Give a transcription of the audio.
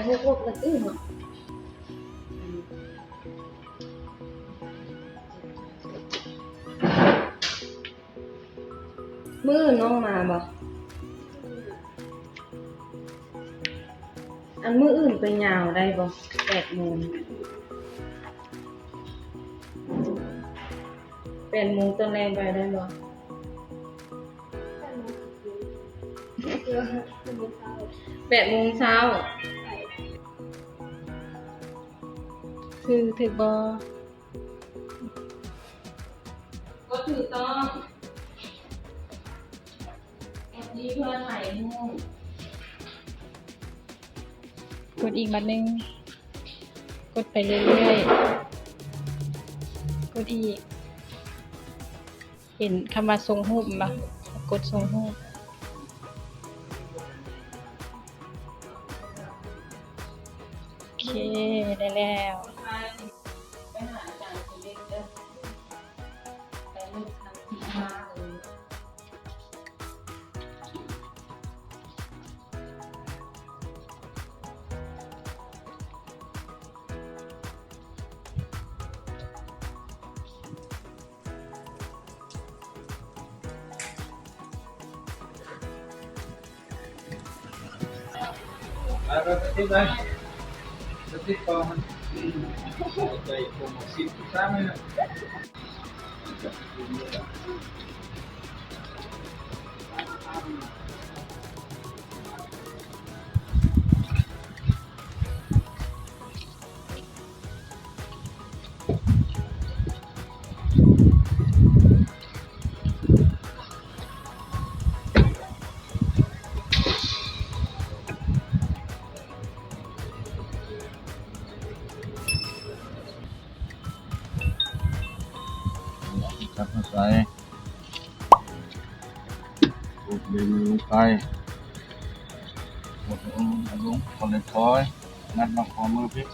ຫົກຫົກລະຕື່ມເນາະ. ມື້ອື່ນນ້ອງມາບໍ່? ອັນມື້ອື່ນໄປຍາວໄດ້ບໍ່? ແປດໂມງ ແປດໂມງຕອນແລງໄປໄດ້ບໍ່? ແປດໂມງເຊົ້າ ແປດໂມງເຊົ້າ. ຖືກ ຖືກບໍ່? ກົດຖືກຕ້ອງ ກົດນີ້ເພື່ອຖ່າຍຮູບ. ກົດອີກບາດໜຶ່ງ ກົດໄປເລື້ອຍໆ ກົດອີກ. ເຫັນຄຳວ່າສົ່ງຮູບແມ່ນບໍ່? ກົດສົ່ງຮູບ. ໂອເຄ ໄດ້ແລ້ວ. ຈັບມາໃສ່ ກົດເຫຼັ້ງລົງໄປ ກົດລົງ ລົງ ຄ່ອຍໆ ງັດນຳຂໍ້ມືພີ້.